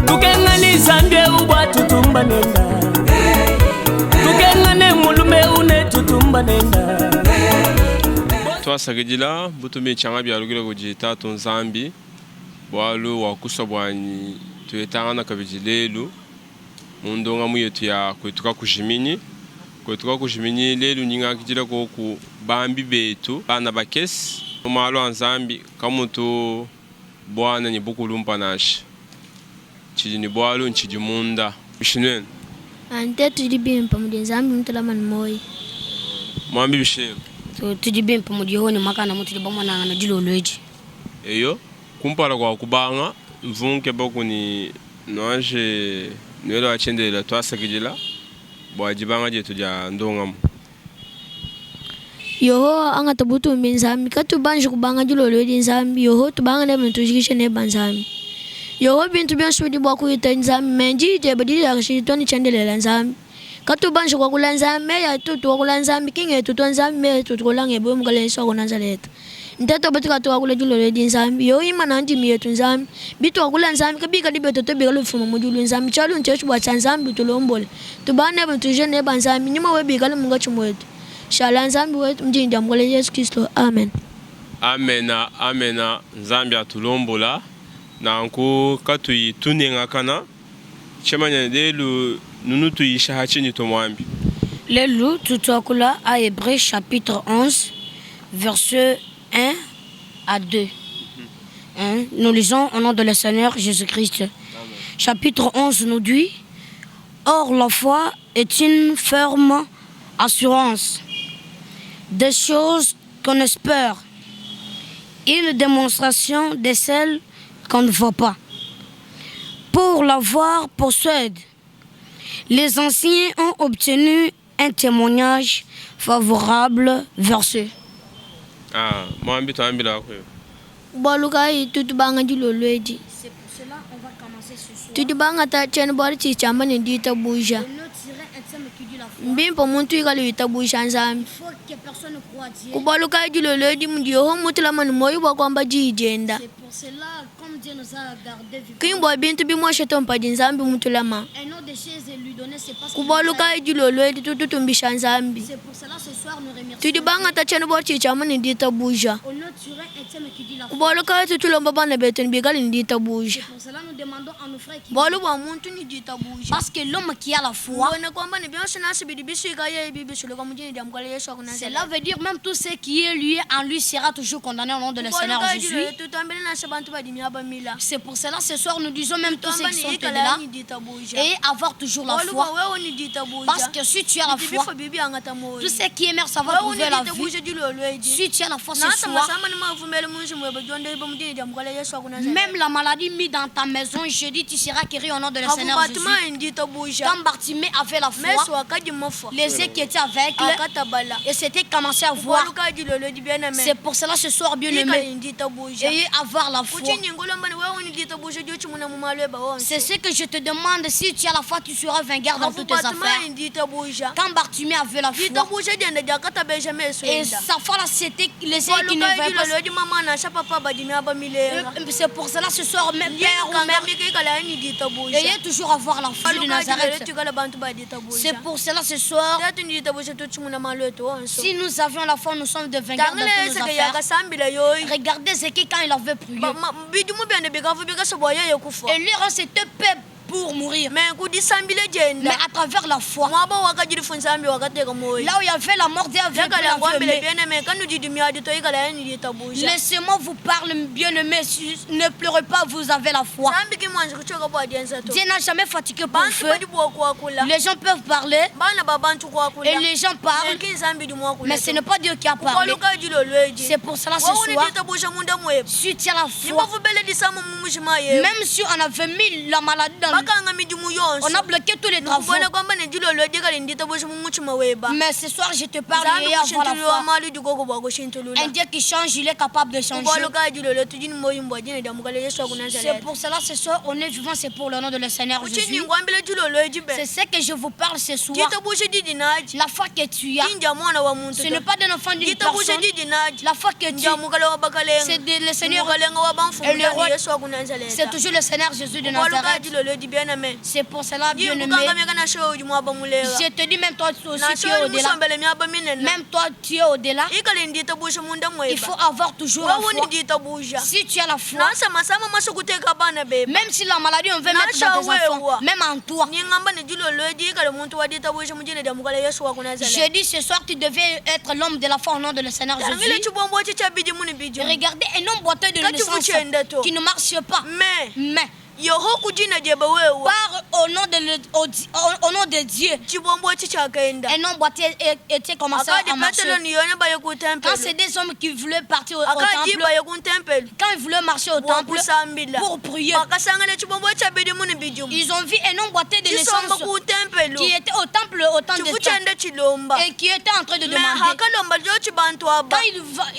Tukenga ni Nzambi eu bua tutumba nenda. Tukenga ne mulume eu ne tutumba nenda. Tuasakidila butumbi tshianga bialukila kudi Tatu Nzambi bualu wakusua buanyi tuetangana kabidi lelu mu ndongamu yetu ya Kuetu Kakujiminyi. Kuetu Kakujiminyi lelu ndi ngakidila koku bambi betu bana bakese mu malu a Nzambi kamutu buana ne bukulumpa nansha. Tshidi ne bualu ntshidi munda. Bishi nuenu? Ante tudi bimpe mudi Nzambi mutulama ne muoyo. Muambi bishi nenu? Tudi bimpe mudi Yehowa ne makanda mutudi bamonangana dilolo edi. Eyo, kumpala kua kubanga, mvua nkebaku ne nuanji nuela wa tshiendelela tuasakidila bua dibanga dietu dia ndongamu. Yehowa angata butumbi Nzambi katu banji kubanga dilolo edi Nzambi Yehowa tubanga nebe ne tujikisha neba Nzambi Yehowa bintu bionso bidi bua kuhita Nzambi me diyi diebe didi dia kashidi to ne tshiendelela Nzambi katu banji kuakula Nzambi meyi atu tuakula Nzambi ki ngetu to Nzambi meyi atu tuakula ngebe wewe Mukalenge Yesu wa ku Nazaleta Ntatu betu katuakula dilolo edi Nzambi Yehowa imana ndimi yetu Nzambi bituakula Nzambi kabikadi bietu to bikale bifuma mu diulu Nzambi tshialu ntshietshi bua tshia Nzambi utulombole Tubane nebe, tuje neba Nzambi, Nyuma webe ikale munkatshi muetu. Shala Nzambi wetu, mu dina dia Mukelenge Yesu Kilisto, amen. Amena amena Nzambi atulombola nanku katuyi tunengakana tshimanya ne lelu nunutuyisha ha tshinyi to muambi. Lelu tu tuakula a Hebreux chapitre 11 verset 1 à 2 hein, nous lisons au nom de le Seigneur Jésus-Christ. Chapitre 11 nous dit Or la foi est une ferme assurance des choses qu'on espère, une démonstration de celles qu'on ne voit pas. Pour l'avoir possède, les anciens ont obtenu un témoignage favorable verset. Ah, mwambi tuambila kwe. Bualu kayi tutu banga dilolo edi? Tudi bangata tshiena-bualu tshidi tshiamba ne, Ditabuja. Mbimpe muntu ikale witabuja Nzambi. Ku bualu kayi dilolo edi mudi Yehowa mutulame ne muoyo bua kuamba diyi diende? Ki mbua bintu bimuosha to, mpadi Nzambi mutulama. Ku bualu kayi dilolo edi tudi tutumbisha Nzambi? Tudi bangata tshiena-bualu tshidi tshiamba ne, Ditabuja. Ku bualu kayi tudi tulomba bana betu ne bikale ne ditabuja? Bualu bua muntu ne ditabuja. Mbuena kuamba ne, bionso nansha bidi bisuika yeye bidi bisuluka mu dina dia Mukalenge Yesu wa ku Nazaleta. Ku bualu kayi dilolo tudi tuambila nansha bantu badi miaba mila, tudi tuamba ne, Ikalayi ne ditabuja. Bualu bua wewe ne ditabuja, bidi bifua bidi biangata muoyo. Wewe ne ditabuja dilolo edi, Nansha masama ne mavu mele mu nzubu muebe, diondohibue mu dina dia Mukalenge Yesu wa ku Nazaleta. Pavua Bartimayo ne ditabuja, mesu akadi mafua, akatabala. Bualu kayi dilolo edi bena meme, ikale ne ditabuja. Ku tshinyi nkulomba ne wewe ne ditabuja udi utshimuna mu malu ebe onso? Pavua Bartimayo ne ditabuja, ditabuja diende diakatabeja mesu enda. Bualu kayi dilolo edi mama nansha papa badi miaba milenga? Ndi nnukankamika ikalayi ne ditabuja. Bualu kayi dilolo edi tuikale bantu ba ditabuja? Tuetu ne ditabuja tudi tutshimuna malu etu onso. Tangila Eseke yakasambila yoyi. Bidimu biende bikavua bikese bua yeye kufua. pour mourir. Mais ku disambila dienda, Mais à travers la foi, muaba wakadi lufu Nzambi wakateka muoyo. là où il y avait la mort, Dieu avait Lekela pris la vie. nkuambile Mais bien-aime, kanudidi miadi to, ikalayi ne ditabuja. Laissez-moi vous parler, bien-aimé, ne pleurez pas, vous avez la foi. Nzambi ki muanji kutshioka bua dienza to. Dieu n'a jamais fatigué pour Bantu feu. badi bua kuakula. Les gens peuvent parler Bana ba bantu kuakula. et les gens parlent, Mais ki Nzambi di muakula mais ce to. n'est pas Dieu qui a parlé. Bualu kayi dilolo edi? C'est pour cela ce Wewe udi soir, ditabuja munda muebe. si tu as la foi, Nibavubele disama mu mujima yebe. même si on avait mis la maladie dans Bakanga midimu yonso. On a bloqué tous les travaux. Nukubona kwamba ne dilolo edi kale nditabuja mu mutshima weba. Mais ce soir, je te parle Nzambi et avoir la kushintulula foi. malu dikoko bua kushintulula. Un Dieu qui change, il est capable de changer. Kubualu kayi dilolo tudi ne muoyo mbua dina dia Mukalenge Yesu wa ku C'est Nazareth. pour cela, ce soir, on est vivant, c'est pour le nom de le Seigneur Kutshinyi Jésus. ngwambile dilolo edi be. C'est ce que je vous parle ce soir. Ditabuja didi nadi. La foi que tu as, Ki ndia mwana wa muntu ce to. n'est pas d'un enfant d'une Ditabuja personne. didi nadi. La foi que tu Ndia mukala wa bakalenga. c'est de le Seigneur. Mukalenga wa bamfumu Et le yani roi- Yesu wa ku Nazareth. C'est toujours le Seigneur Jésus de Kubualu kayi Nazareth. dilolo edi bien aimé. C'est pour cela, Ndi bien-aimé. nkukangamika nansha udi muaba mulenga. Je te dis, même toi aussi, Nansha tu es udi au-delà. musombele miaba minene. Même toi, tu es au-delà. Ikale nditabuja munda Il mweba. faut avoir toujours la Wewe foi. nditabuja. Si tu as la foi, Nansha masama masukuteka bana beba. même si la maladie, on veut mettre Nansha dans tes enfants, wewa. même en toi. Ningamba ne dilolo edi ikale muntu wa ditabuja mu dina dia mukala Yesu wa ku Nazareth. Je dis ce soir, tu devais être l'homme de la foi au nom de le Seigneur Tangile Jésus. tshibombo etshi tshia bidimu ne bidimu. Regardez un homme boiteux de Kati naissance vuchenda to. qui ne marche pas. Mais Mais Yeho ku dina diebe wewe. par au nom de, le- au, au- au nom de Dieu, Tshibombo etshi tshiakaenda. un homme boiteux était commencé Akadi à marcher. Petelo ne Yone baye ku Quand tempelo. c'est des hommes qui voulaient partir au Akadi temple, baye ku tempelo. quand ils voulaient marcher au Bua temple kusambila. pour prier, Bakasangana tshibombo tshia bidimu ne bidimu. ils ont vu un homme boiteux de Tshisomba naissance ku tempelo. qui était au temple au temps de Tshivu temps tshienda tshilomba. et qui était en train de Mais demander. hakalomba lyotshi bantu aba.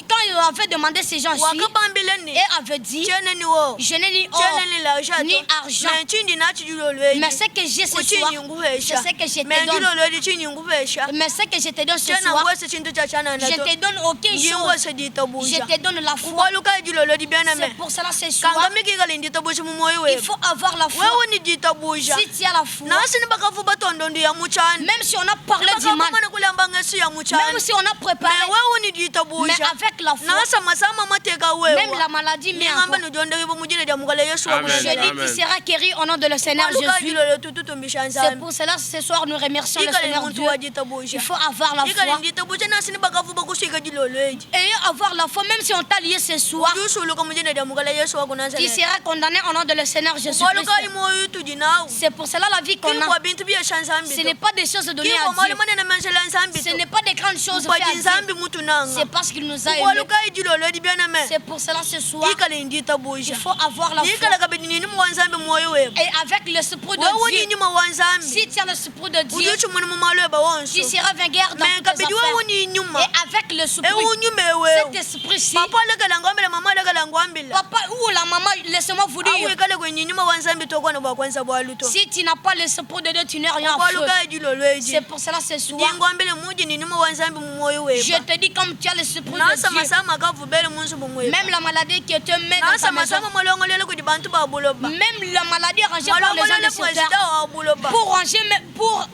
Quand il avait demandé ces gens-ci, Wakabambila ne. et avait dit, Tshiena ni wo. je n'ai ni or, Tshiena ni l'argent ni to. argent. Mais tshindi natshi dilolo edi. Mais ce que j'ai ce soir, Kutshinyi nguhesha. c'est ce que je Mais te donne. dilolo edi tshinyi nguhesha. Mais ce que je te donne ce Tshiena soir, ngwese tshintu tshia tshianana je to. te donne aucune Ndi chose. ngwese ditabuja. Je te donne la foi. Kubaluka dilolo edi bien aimé. C'est pour cela ce soir, Kangamikikale nditabuja mu moyo il webe. faut avoir la foi. Wewe ni ditabuja. Si tu as la foi, Nasi ni bakavu batondo ya muchana. même si on a parlé du mal, Bakakumana kulamba ngesu ya muchana. même si on a préparé, Mais wewe ni ditabuja. mais avec la foi, Nasa masama mateka wewe. même la maladie met en Ningamba toi. nudonde yibo mujina dia mukala Yesu wa Amen. Je dis, tu seras guéri au nom de le Seigneur Kubaluka Jésus. dilolo tututumbisha C'est Nzambi. pour cela ce soir nous remercions le Ikale Seigneur muntu Dieu. wa ditabuja. Il faut avoir la Ikale foi. nditabuja nasi ni bakavu bakusika dilolo edi. Et avoir la foi, même si on t'a lié ce soir, Ujusuluka mujina dia mukala Yesu wa tu Nazareth. seras condamné au nom de le Seigneur Jésus-Christ. Kubaluka imoyo tudinawu. C'est pour cela la vie qu'on a. Kibwa bintu byesha Nzambi. Ce n'est pas des choses données Kibwa à mwali Dieu. manene menzela Nzambi. Ce n'est pas des grandes choses faites Badi à Dieu. Nzambi mutunanga. C'est parce qu'il nous a aimés. Kubaluka dilolo edi bien aimé. C'est pour cela ce soir, Ikale nditabuja. il faut avoir la foi. Ikale kabidi nini mu wa Nzambi moyo webe. Et avec l'esprit Wewe de Dieu, nini mu wa Nzambi. si tu as l'esprit de Dieu, Ujuchu muni mu malweba wonso. tu seras vainqueur dans Mais toutes tes kabidi affaires. wewe ni nyuma. Et avec l'esprit, Ewu nyuma ewe. cet esprit-ci, Papa lekela ngwambila mama lekela ngwambila. papa ou la maman, laissez-moi vous dire, Awikale kwenye nyuma wa Nzambi tokwana bwa kwanza bwa luto. si tu n'as pas l'esprit de Dieu, tu n'es rien à feu. Kubaluka dilolo edi. C'est pour cela ce soir, Ndingwambile muji ni nyuma wa Nzambi mu moyo webe. je te dis comme tu as l'esprit de Nasa Dieu, masama kavubele mu nzubu mwebe. même la maladie qui te met dans Nasa ta maison, masama mwalongolele kudi bantu ba buloba. même la maladie arrangée par les gens Mwalongolele de cette president terre, wa buloba. pour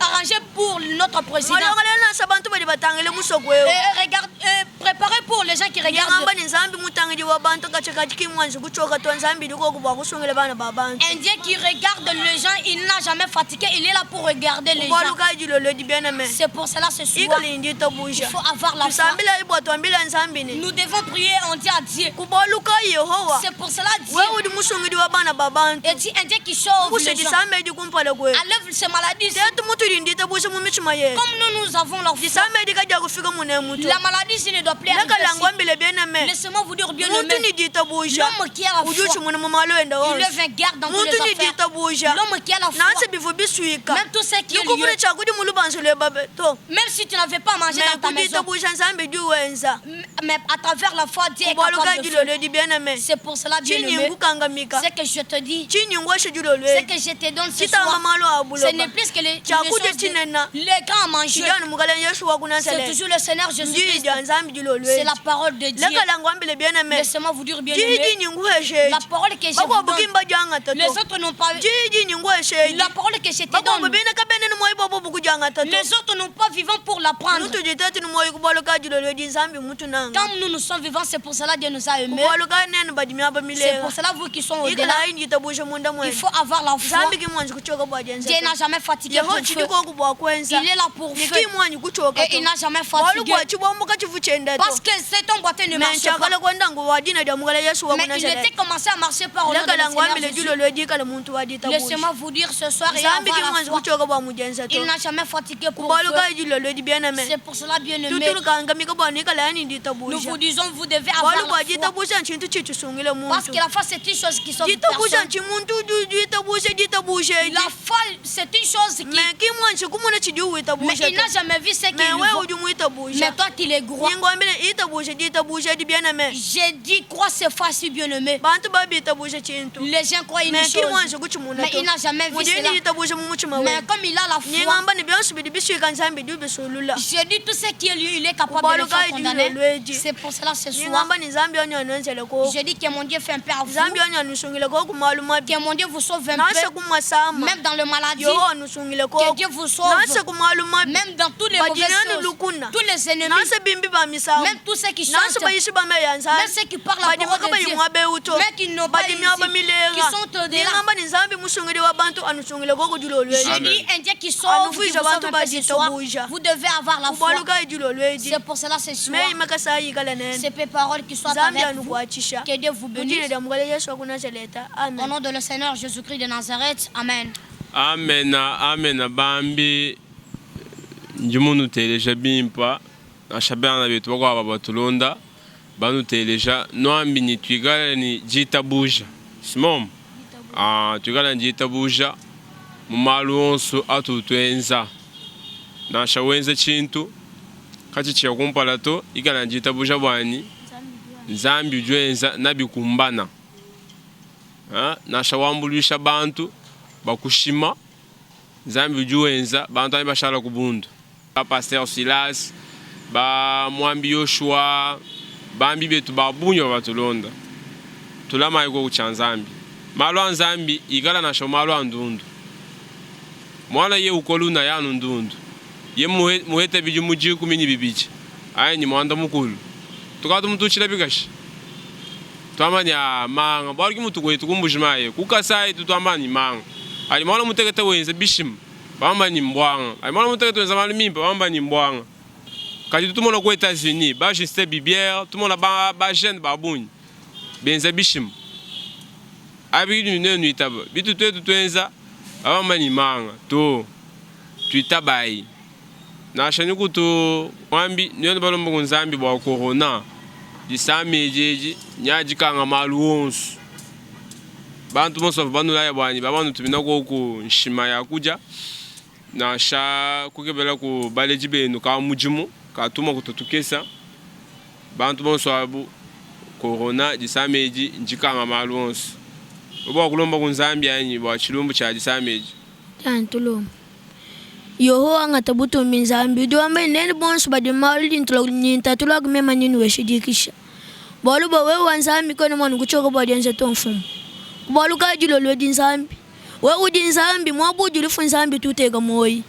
arranger pour notre président. Mwalongolele nasa bantu badi batangile musoko wewe. Et regarde, préparer pour les gens qui regardent. Ngamba ni Nzambi mutangidi wa bantu kachikati kimwanzi kuchoka to Nzambi diko kubwa kusungile bana ba bantu. Un Dieu qui regarde les gens, il n'a jamais fatigué, il est là pour regarder les gens. Kubaluka dilolo di bien aimé. C'est pour cela ce soir, Ikale nditabuja. il faut avoir la foi. Tusambila ibwa twambila Nzambi ni. Nous devons prier, on dit à Dieu. Kubaluka Yehowa. C'est pour cela Dieu Wewe udi musungidi wa bana ba bantu. et dit un Dieu qui sauve Kuse les gens. disambe di kumpala kwe. Enlève ces maladies. Tetu mutu di nditabuja mu mitima ye. Comme nous, nous avons la foi. Disambe di kaja kufika mune mutu. La maladie, ce ne doit plus arriver. Lekala ici. ngwambile bien aimé. Laissez-moi vous dire bien Muntu aimé. ni ditabuja. L'homme qui a la Ujuchu foi, mune mu malo enda il wonse. est vainqueur dans toutes Muntu les ni affaires. ditabuja. L'homme qui a la foi, Nanse bivu biswika. même tout ce qui est Nikuvule lié, chakudi mulubanzo lwebabe to. même si tu n'avais pas mangé Mais dans ta maison, kuditabuja Nzambi di wenza. mais à travers la foi, Dieu est Kubaluka capable de faire. dilolo di bien aimé. C'est pour cela, bien Chinyi aimé, ngukangamika. ce que je te dis, Chinyi ngwashe dilolo ce edi. que je te donne ce Chitanga soir, malo a ce buloba. n'est plus que les Chakuja choses chinena. les grands manger. Chijani mukala Yesu wa C'est kunasale. toujours le Seigneur Ndiri Jésus-Christ. dia Nzambi dilolo C'est edi. la parole de Dieu. Lekala ngwambile bien aimé. Laissez-moi vous dire, bien Didi aimé, nyinguheshe. la parole que je vous Bakwabo donne, kimba jangata les to. autres n'ont pas. Didi nyinguheshe. La parole que je te Bakwabo donne, bena kabene ni moyo bobo bukujangata to. les autres n'ont pas vivant pour la prendre. Mutu ditatu ni moyo kubaloka dilolo edi Nzambi mutu nanga. Comme nous, nous sommes vivants, c'est pour cela Dieu nous a aimés. Kubaloka nenu badi miaba C'est milenga. pour cela, vous qui sont au-delà, Ikala inditabuja munda il mwene. faut avoir la foi. Nzambi kimwanzi kuchoka bwa jenza. Dieu n'a jamais fatigué Yeho pour feu. chidiko kubwa kwenza. Il est là pour feu. Nikimwanyi kuchoka Et to. il n'a jamais Bwalu fatigué. bwa chibombo kachivu chenda to. Parce que cet homme boiteux ne Mais marche pas. nchakala kwenda nguwa dina dia mukala Yesu wa Mais il kunazareti. était commencé à marcher par au nom de Lekala le Seigneur ngwambile Jésus. dilolo edi ikale muntu wa ditabuja. Laissez-moi vous dire ce soir, et Nzambi avoir la kimwanzi foi. kuchoka bwa mujenza to. Il n'a jamais fatigué pour Kubaluka feu. dilolo edi bien aimé. C'est pour cela, bien aimé, Tutulukangamika bwa nikala yani nous ditabuja. vous disons, vous devez avoir Bwalu bwa la foi. ditabuja nchintu chitusungile Parce muntu. que la foi, c'est une chose qui sauve Ditabuja personne. nchi muntu ditabuja ditabuja. ditabuja edi. La foi, c'est une chose qui. Mais ki mwanji kumona tshidi Mais uitabuja il n'a jamais vu ce Mais qu'il wewe voit. udi muitabuja. Mais toi, tu les crois. Ningwambile itabuja ditabuja edi bien aimé. J'ai dit, crois cette fois si bien aimé. Bantu babitabuja tshintu. Les gens croient une Mais ki chose. mwanji kuchimuna Mais to. il n'a jamais vu Mudini cela. ditabuja mu mutima Mais wende. comme il a la foi, Ningamba ni byonso bidi biswika Nzambi di ubisulula. je dis tout ce qui est lui, il est capable de le Kubaluka faire condamner. dilolwedi. C'est pour cela ce soir, Ningamba ni Nzambi onyanwenzele ko. je dis que mon Dieu fait un peu à vous. Nzambi onyanusungile ko kumalu mabi. Que mon Dieu vous sauve un Nansha peu, kumasama. même dans le maladie. Yo onusungile ko. Que Dieu vous sauve, Nansha kumalu mabi. même dans toutes les mauvaises Badinani choses. lukuna. Tous les ennemis, Nansha bimbi ba misamu. même tous ceux qui Nansha chantent, bayishi ba meya Nzambi. même ceux qui parlent la Badima parole de kabayi Dieu, mwabe uto. mais qui n'ont pas Badimi aba ici, milenga. qui sont au-delà. Ningamba ni Nzambi musungili wa bantu anusungile ko kudilolwedi. Je Amen. dis un Dieu qui sauve, qui Anufuija vous sauve bantu un peu ce soir. baditabuja. Vous devez avoir la foi. Kubaluka idilolwedi. C'est pour cela ce soir, Meyi makasa yikala nene. ces peu paroles qui soient Nzambi avec vous. anukuatshisha. Que Dieu vous Mudine bénisse. dia mukale Yesu wa ku Nazareta. Au Amen. nom de le Seigneur Jésus-Christ de Nazareth, Amen. Amena amena bambi ndi munuteleja bimpa nansha bana betu bakwaba batulonda banuteleja nwambi ni twikale ni ditabuja simomo ah, twikale ni ditabuja mu malu onso atu twenza nansha wenza tshintu katshitshiya kumpala to ikala ni ditabuja bwani nzambi udi wenza nabikumbana. Ah, nansha wambuluisha bantu bakushima nzambi udi wenza bantu ayi bashala ku bundu ba pasteur Silas ba mwambi Yoshua bambi betu babunyo batulonda tulamayi ko kucha nzambi malu a nzambi ikala nansha malu a ndundu mwana ye ukoluna yanu ndundu ye muhete bidi mujiku mini bibiji ayi ni mwanda mukulu tukatu mutuchila bikashi twamanya manga bwali kimutu kwetu kumbujimaye kukasayi tutwamba ni manga ali mwana mutekete wenze bishima bamba ni mbwanga ali mwana mutekete wenze malu mimpa bamba ni mbwanga kadi tumona ku États-Unis ba Justin Bieber tumona ba ba jeune babunyi benza bishima abi nenu itaba bitu twetu twenza abamba ni manga to tuitabayi nansha nikutu mwambi nenu balomba ku nzambi bwa corona disama ejeji nyajikanga malu wonso bantu bonso bava banulaya bwanyi babanutumina koku nshima ya kuja nansha kukebela ku baleji benu ka mudimu katuma kututukesa bantu bonso abu corona disama eji njikanga malu wonso oba kulomba ku nzambi anyi bwa tshilumbu tshia disama eji Tantuluma. Yehowa ngata butumbi Nzambi udi wamba nene bonso badi malu dintula nintatula kumema nini weshidikisha. Bwalu bwa wewe wa Nzambi kone mwana kuchoka bwa dienze to mfumo. Bwalu ka dilolo di Nzambi. Wewe udi Nzambi mwabu ulifu Nzambi tuteka moyi.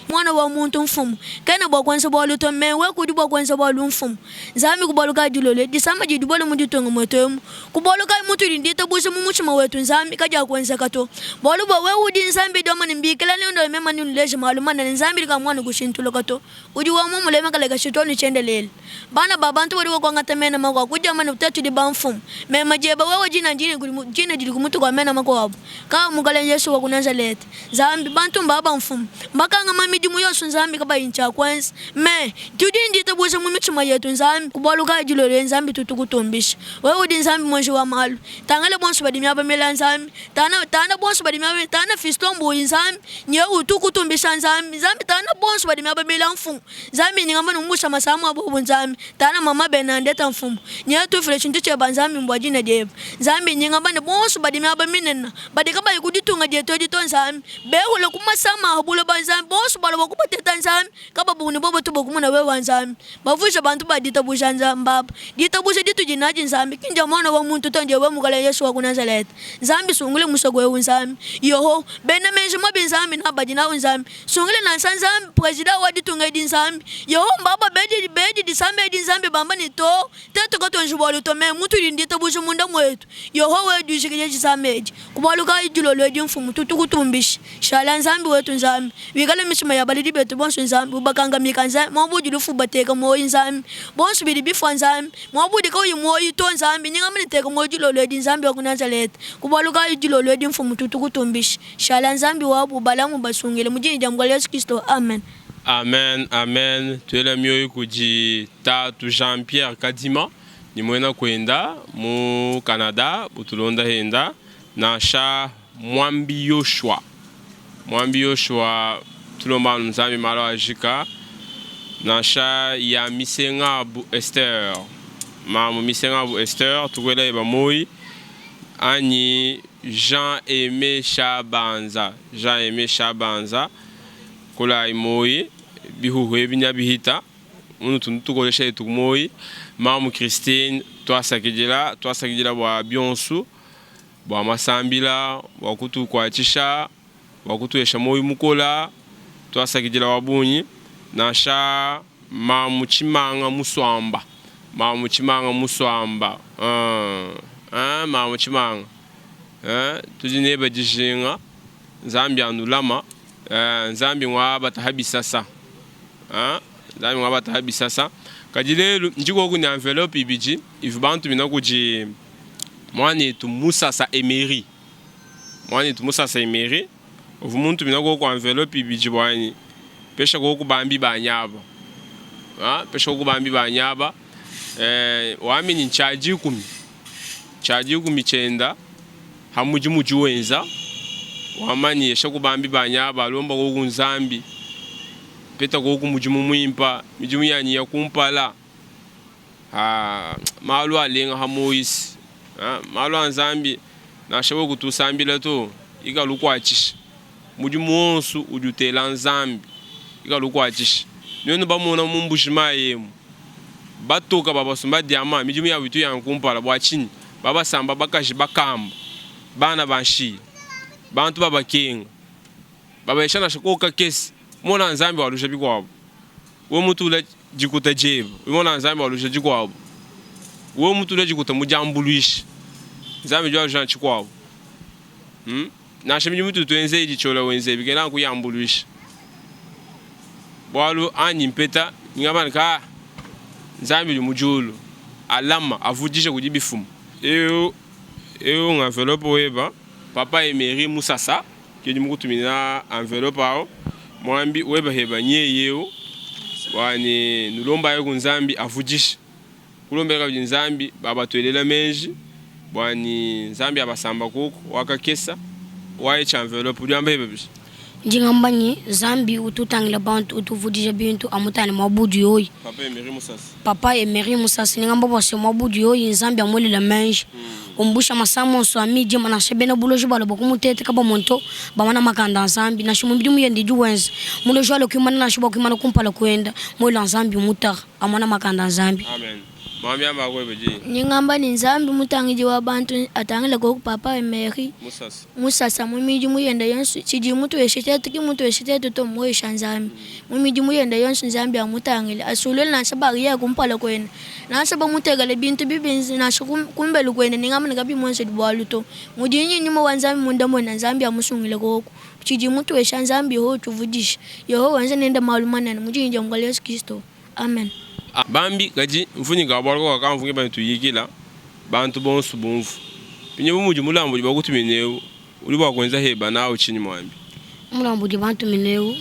Mwana wa muntu mfumo. Kana bwa kwanza bwalu to me we kudi bwa kwanza bwalu mfumo. Nzambi kubalu ka dilolo disama didi bwalu muditonga mwetemu. Kubalu ka mutu ndita busa mu mutima wetu Nzambi kaja kwanza kato. Bwalu bwa wewe udi Nzambi doma nimbikela ndo mema nileje maluma na Nzambi ka mwana kushintula kato. Udi wa mu mulema kale kashitoni chendelele. Bana babantu bali kwangata mena makwa kuja mana utatu di bamfumo. Mema jeba wewe jina jina jina dili kumutu kwa mena makwa wabo. Ka mukale Yesu wa ku Nazareti. Nzambi bantu mbaba mfumo. Mbakanga mamidimu yonso Nzambi kaba incha kwanza. Me tudi ndita busa mu mitima yetu Nzambi kubaluka dilole Nzambi tutukutumbisha. Wewe udi Nzambi mwenje wa malu. Tangale bonso badi myaba mela Nzambi. Tana tana bonso badi myaba tana fistombo Nzambi. Nye utukutumbisha Nzambi. Nzambi tana bonso badi myaba mela mfumo. Nzambi ningamba numbusha masamu abo Nzambi. Tana mama Benandeta mfumo. Nye tufile chintu cheba Nzambi mbwa jina jeba. Nzambi ningamba ne bonso badi myaba minena. Badi kaba ikuditunga jeto dito Nzambi. Behule kumasama abulo ba Nzambi. Bonso balo bakupateta Nzambi. Kaba buni bobo tubo kumuna wewe Nzambi. Bavusha bantu baditabusha Nzambi baba. Ditabusha ditu jinaji Nzambi. Kinja mwana wa muntu tonje we mukale Yesu wa ku Nazareti. Nzambi sungule musogo wewe Nzambi. Yoho bena menje mabi Nzambi na badi na Nzambi. Sungule na Nzambi president wa ditunga di Nzambi. Yoho mbaba bedi bedi disambe di Nzambi bamba ni to. Teto katonje bwalu to me mutu ditabusha munda mwetu. Yoho we dujikije jisameji. Kubaluka idilolo di mfumu tutukutumbisha. Shala Nzambi wetu Nzambi. Wikale mishima ya balidi betu bonso Nzambi ubakangamika Nzambi mwabudi lufu bateka moyi Nzambi. Bonso bidi bifwa Nzambi. Mwabudi ka uyu moyi to Nzambi nyinga teka moyi dilolo di Nzambi wa ku Nazareti. Kubaluka idilolo di mfumu tutukutumbisha. Shala Nzambi wabu balamu basungile mujini dia Mugale Yesu Kristo. Amen. Amen, amen. Tuela mioyo kudi tatu Jean-Pierre Kadima ni mwena kwenda mu Canada butulonda henda nansha Mwambi Yoshua. Mwambi Yoshua tulomba anu Nzambi malu ajika nansha ya misenga bu Esther. Mamu misenga bu Esther tukwela yeba moyi anyi Jean Aime Shabanza. Jean Aime Shabanza kulayi moyi bihuhu ebi nya bihita munu tundu tukolesha yetu moyi. Mamu Christine twasakidila, twasakidila bua bionsu, bua masambila, bua kutukuatshisha, bua kutuesha moyo mukola, twasakidila wa bungi. Nansha Mamu Tshimanga Muswamba, Mamu Tshimanga Muswamba, Mamu Tshimanga, tudi neba dijinga, Nzambi anulama, Nzambi ngwa bataha bisasa, Nzambi ngwa bataha bisasa. Kadi lelu ndi koku ne enveloppe ibidi ivu bantu mina kudi muanetu Musasa Emery. Muanetu Musasa Emery uvu muntu mina koku enveloppe ibidi buanyi pesha koku bambi banyaba. Pesha koku bambi banyaba. Wamini ncha dikumi. Ncha dikumi tshienda ha mudimu udi wenza. Wamanyi yesha ku bambi banyaba alomba koku Nzambi. Peta koku mudimu muimpa, midimu yanyi ya kumpala. Malu alenga ha Moise, malu a Nzambi nansha wewe kutusambila to, ikala ukuatshisha mudimu wonso udi utela Nzambi, ikala ukuatshisha. Nuenu bamona mu mbuji mayi emu batoka babasumba diamant, midimu yabu itu ya kumpala bua tshinyi? Babasamba bakaji bakamba, bana ba nshiya, bantu babakenga, babayisha nansha koku kakese, mona Nzambi waluja bikuabu. Wewe mutula dikuta diebe, umona Nzambi waluja dikuabu. Wewe mutula dikuta mu diambuluisha, Nzambi udi waluja tshikuabu. Nansha midimu itu tuenza idi tshiola wenza ebi kena kuyambuluisha. Bualu anyi mpeta ngamba ne ka Nzambi udi mu diulu alama avudija kudi bifumu. Eu eu enveloppe weba papa Emery Musasa ke ndi mukutumina enveloppe awu muambi weba heba nyeye eu wani nulombaye ku Nzambi avudishe kulombela kabidi Nzambi babatuelela menji bwani Nzambi abasamba kuku wakakesa wayecha enveloppe udi wamba heba bishi. Ndi ngamba nyi Nzambi utu utangila bantu utu uvudija bintu amutangile muabudi yoyi. Papa Emery Musasa. Papa Emery Musasa ndi ngamba bua se muabudi yoyi Nzambi amuelela menji umbusha masama onso a midima nansha bena buloji balua bua kumuteta kabamonyi to bamana makanda a Nzambi nansha mu midimu yende idi wenza muloji walua kuimana nansha bua kuimana kumpala kuenda muela Nzambi mutara amona makanda a Nzambi. Amen. Mwami amba kwebe ji. Ndi ngamba ne Nzambi mutangidi wa bantu atangile koku Papa Emery Musasa. Musasa mu midimu yende yonso. Tshidi mutueshe tetu ki mutueshe tetu to, mmuesha Nzambi. Mu midimu yende yonso Nzambi amutangile, asulule nansha barriere kumpala kuende, nansha bamutekele bintu bibi nansha kumbelu kuende, ne ngamba ne kabimuenzedi bualu to. Mudi nyi nyuma wa Nzambi munda muende, Nzambi amusungile koku. Tshidi mutuesha Nzambi Yehowa utuvudisha. Yehowa wenza nende malu manene mu dina dia Mukalenge Yesu Kristo. Amen. Bambi kadi mfunyika bualu kawakamvunge bani tuyikila bantu bonso bumvu. Pinye bu mudi mulambu udi bakutumine eu udi bua kuenza heba nawu tshinyi muambi? Mulambu udi bantumine eu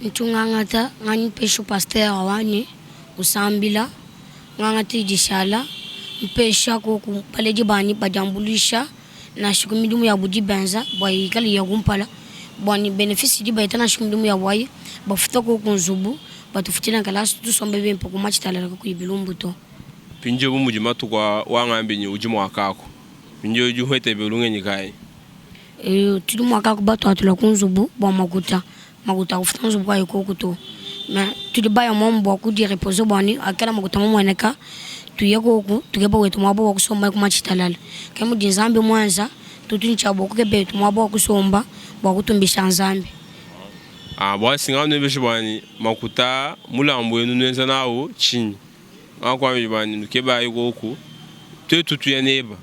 ntu ngangata nganyi mpesha pasteur wanyi usambila ngangata idi ishala mpesha koku baledi banyi badiambuluisha nansha ku midimu yabu idi benza bua ikale iya kumpala bua ne benefice idi baheta nansha ku midimu yabu ayi bafuta koku nzubu batufutila nkalasa tusombe bimpe ku matshi talala kakuyi bilumbu to. Mpindieu bu mudi matuku a wangambi ne udi mua kaku, mpindieu udi uheta ebe lungenyi kayi? Tudi mua kaku batuatula ku nzubu bua makuta, makuta a kufuta nzubu kayi koku to. Mais tudi baya momu bua kudi reposer bua ne akela makuta mamueneka tuye koku tukeba wetu muaba wa kusomba ku matshi talala. Ke mudi Nzambi muenza, tutu ne tshia bua kukeba wetu muaba wa kusomba bua kutumbisha Nzambi. Bua singa nuebeshe bua ne makuta mulambu wenu nuenza nawu tshinyi? Ngakuambidi bua ne nukebayi koku, tuetu tuya neba,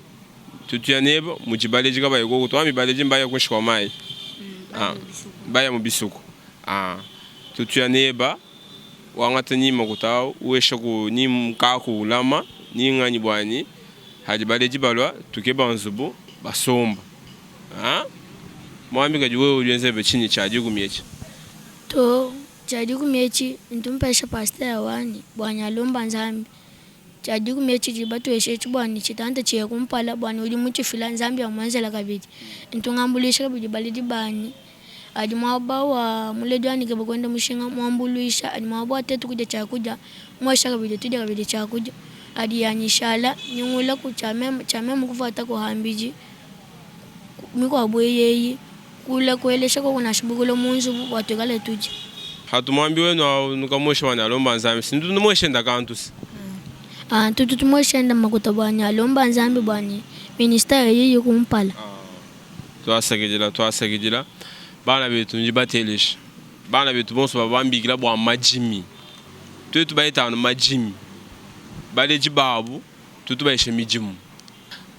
tutuya neba mudi baledi kabayi koku, tuambi baledi mbaya kuinshi kua mayi, mbaya mu bisuku, tutuya neba wangata ni makuta au uesha ku ni mukaku ulama ni nganyi bua ni hadi baledi balua tukeba nzubu basomba. Muambi kadi wewe udi wenza tshinyi tshia dikumi etshi? To, tshia dikumi etshi ntu mpesha pasteur wanyi bua nyalomba Nzambi. Tshia dikumi etshi tshidi batuesha etshi bua ne tshitanta tshiye kumpala bua ne udi mutshifila Nzambi amuenzela kabidi. Ntu ngambuluisha kabidi baledi banyi adi muaba wa muledi wanyi keba kuenda mushinga muambuluisha adi muaba wa tetu kudia tshiakudia muesha kabidi tudia kabidi tshiakudia adi yanyi ishala nyungula ku tshia meme tshia meme kuvuata ku hambidi mikuabu eyi eyi kula kuelesha koku nansha bukula mu nzubu bua tuikale tudia. Hatu muambi wenu awu nukamuesha bua ne alomba Nzambi si ntu numuesha enda kantu si. Ah tutu tumuesha enda makuta bua ne alomba Nzambi bua ne ministère eyi kumpala. Tuasakidila tuasakidila bana betu nudi bateleja bana betu bonso bavua bambikila bua madimi tuetu baheta anu madimi baledi babu tutu bahesha midimu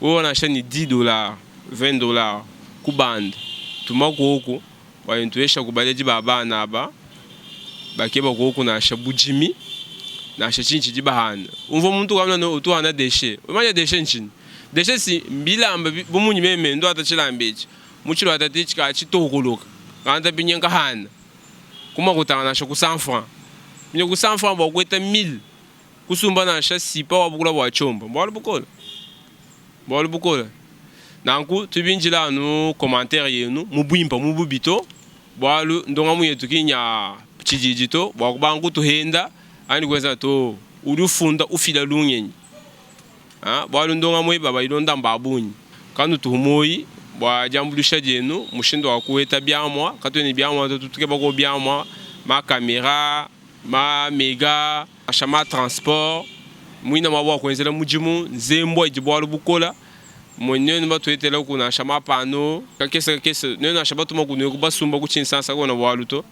wewe nansha ne 10 dollars 20 dollars ku bande tuma kuoku bua tuhesha ku baledi ba bana aba bakeba kuoku nansha budimi nansha tshinyi tshidi bahana unvua muntu wamba ne utu uhana deshe umanya deshe ntshinyi Deshe si mbilamba bu munyi meme nduata tshilamba etshi mu tshiluata ti tshikala tshitokoloka nganta binye nkahana ku makuta nansha ku 100 francs binye ku 100 francs bua kueta 1000 kusumba nansha sipa wa bukula bua tshiomba mbualu bukola mbualu bukola nanku tubindila anu commentaire yenu mu buimpa mu bubi to bualu ndongamu yetu ki nya tshididi to bua kubanga kutuhenda anyi kuenza to udi ufunda ufila lungenyi. Bualu ndongamu eyi babayilonda mba bungi. Kanutuhu muoyi bua diambuluisha dienu, mushindu wa kuheta biamua, katuena ne biamua to, tutu tukeba ko biamua, ma camera, ma mega, nansha ma transport, muina muaba wa kuenzela mudimu, nzembua idi bualu bukola, mue nuenu batuhetelaku nansha ma pano kakese kakese, nuenu nansha batuma kunueku basumba ku tshinsansa kakuena bualu to,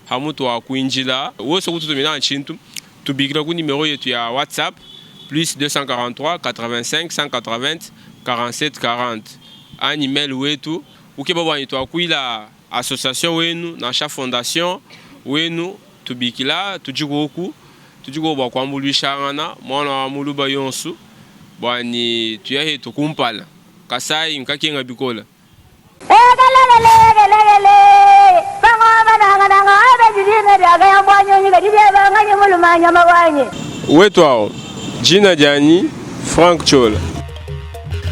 hamutu wa kuindila wonso kututumina tshintu. Tubikila ku numero yetu ya WhatsApp plus 243 85 180 47 40 anyi mail wetu ukeba bua ne tuakuila association wenu nansha fondation wenu tubikila tudi koku tudi koku bua kuambuluishangana muana wa muluba yonsu bua ne tuya hetu kumpala Kasai nkakenga bikola. Wetu awu, dina dianyi Franck Ciola.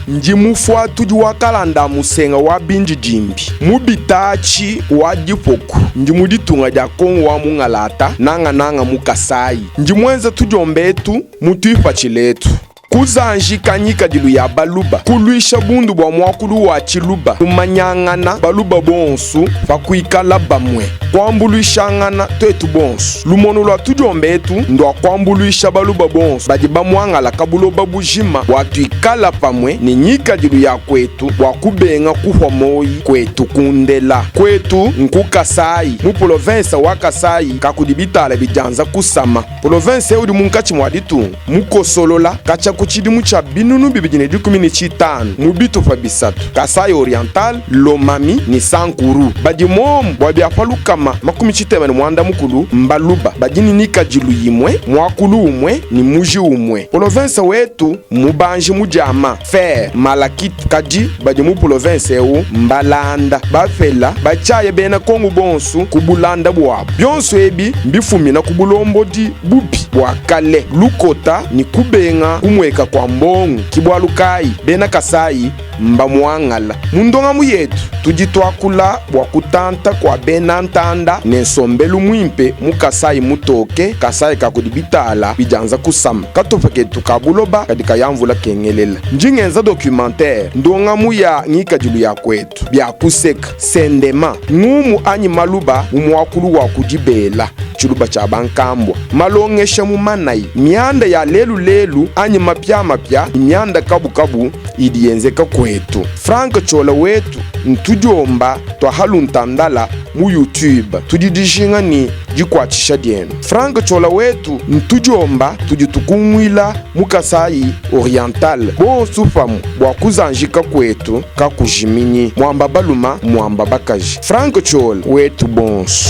Ndi mufuatudi wa kalanda a musenga wa bindidimbi mu bitaatshi wa dipoku. Ndi mu ditunga dia Kongo wa mungalata, nangananga mu Kasayi. Ndi muenza tudiomba etu mu tuipatshila etu. Kuzanjika ngikadilu ya Baluba, kuluisha bundu bua muakulu wa Tshiluba, kumanyangana Baluba bonsu pa kuikala bamue, kuambuluishangana tuetu bonsu. Lumonu lua tudiomba etu ndua kuambuluisha Baluba bonsu badi bamuangalaka buloba bujima bua tuikala pamue ne ngikadilu ya kuetu bua kubenga kuhua moyi kuetu kundela. Kuetu nku Kasayi, mu polovensa wa Kasayi kakudi bitala bidianza kusama. Polovensa eu udi munkatshi mua ditunga, mukosolola katshia ku tshidimu tshia 2015 mu bitupa bisatu, Kasaï-Oriental, Lomami ne Sankuru. Badi muomu bua bia pa 360 mbaluba badi ne nikadilu imue, muakulu umue ne muji umue. Polovensa wetu mmubanji mu diama, fer, malachite, kadi badi mu polovensa eu mbalanda, bapela, batshiaya bena Kongo bonsu ku bulanda buabu. Bionso ebi mbifumina ku bulombodi bubi bua kale, lukota ne kubenga kumueka kua mbongo. Ki bualu kayi bena Kasayi mbamuangala. Mu ndongamu yetu tudi tuakula bua kutanta kua bena ntanda ne nsombelu muimpe mu Kasayi mutoke, Kasayi ka kudi bitala bidianza kusama. Katupa ketu ka buloba kadi kaya mvula kengelela. Ndi ngenza documentaire, ndongamu ya ngikadilu ya kuetu, bia kuseka, sendema, ngumu anyi maluba mu muakulu wa ku dibela, tshiluba tshia bankambua, malongesha mu manayi, mianda ya lelu lelu anyi mapiamapia ne mianda kabukabu idi yenzeka kuetu. Franck Ciola wetu ntudiomba tua Haluntandala mu YouTube. Tudi dijinga ne dikuatshisha dienu. Franck Ciola wetu ntudiomba tudi tukunguila mu Kasaï Oriental bonsu pamue bua kuzanjika kuetu kakujiminyi. Muamba baluma muamba bakaji. Franck Ciola wetu bonsu.